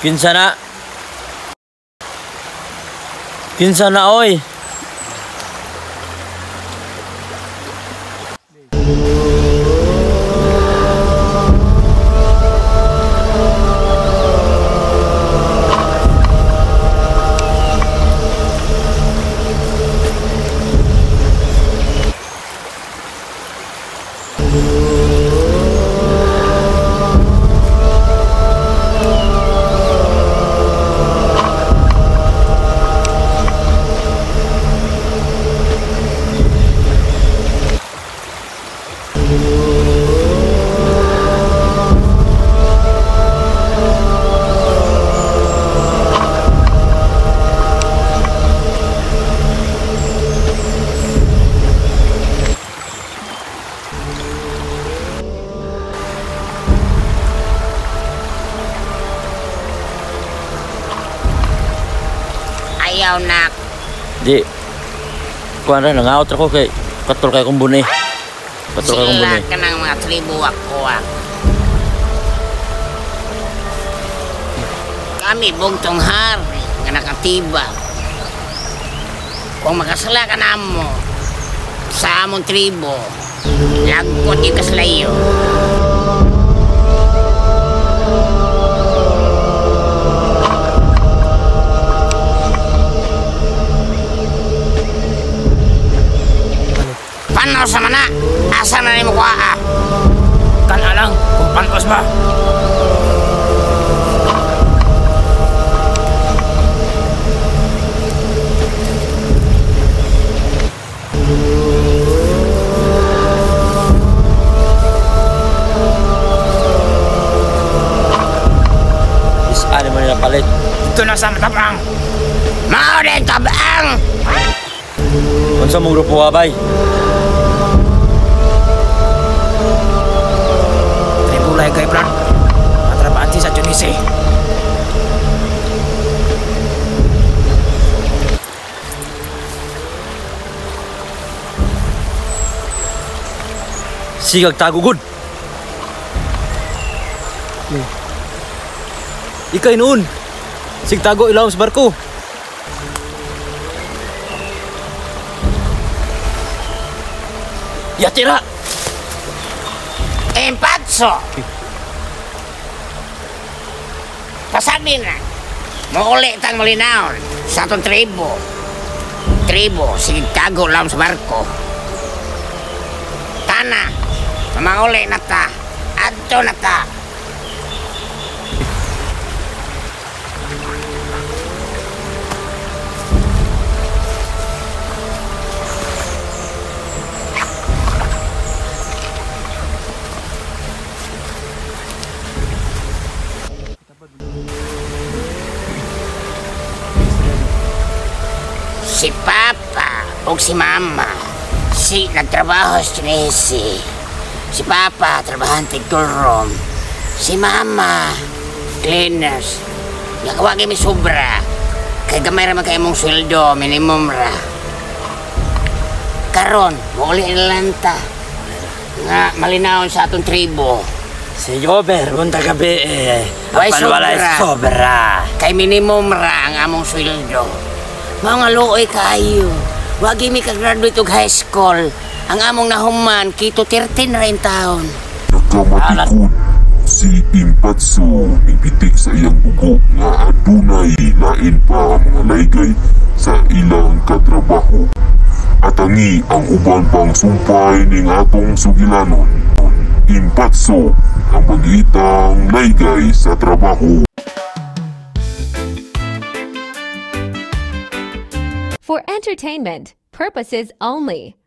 Kinsa na? Kinsa na oy? Ayaw na. Di. Kuan ra nangaot ra ko kay katol kay kong buni. Katol kay kong Sila buni. ka ng mga tribo ako ah. Kami bugtong hari nga nakatiba. Kung makasala ka namo sa among tribo, lagkot yung kaslayo. Panos naman na! Asa na ni mo kuha ah? Kana lang, kung panos ba? Is ano man nila palit? Ito na sa matabang! Mao din tabang! Unsa mong grupo abay? Tribo kay Brad. Matrabante sa Tunisia. Sigag tago gud. Ikay noon. Sigtago ilawom sa barko. Yatira. Empatso! Pasabi na, mauli tang malinaon sa atong tribo. Tribo, sige tago lang sa barko. Tana, mauli na ta, adto na ta. Si Papa o si Mama, si nagtrabaho sa Tunisi. Si Papa, trabahante room. Si Mama, cleaners. Nagawa kami sobra. Kay gamay ra man kay imong sweldo, minimum ra. Karon, mauli na ta. Nga malinawon sa atong tribo. Si Jober, punta gabi eh. Way Apan walay sobra. sobra. Kay minimum ra ang among sweldo. Mga luoy kayo. Wagi mi ka-graduate og high school. Ang among nahuman, kito 13 ra in taon. Nakamatikod si Impatso nipitik sa iyang bugo nga adunay lain pa ang mga laygay sa ilang katrabaho. Atangi ang uban pang sumpay ning atong sugilanon. Impatso ang bagitang laygay sa trabaho. For entertainment purposes only.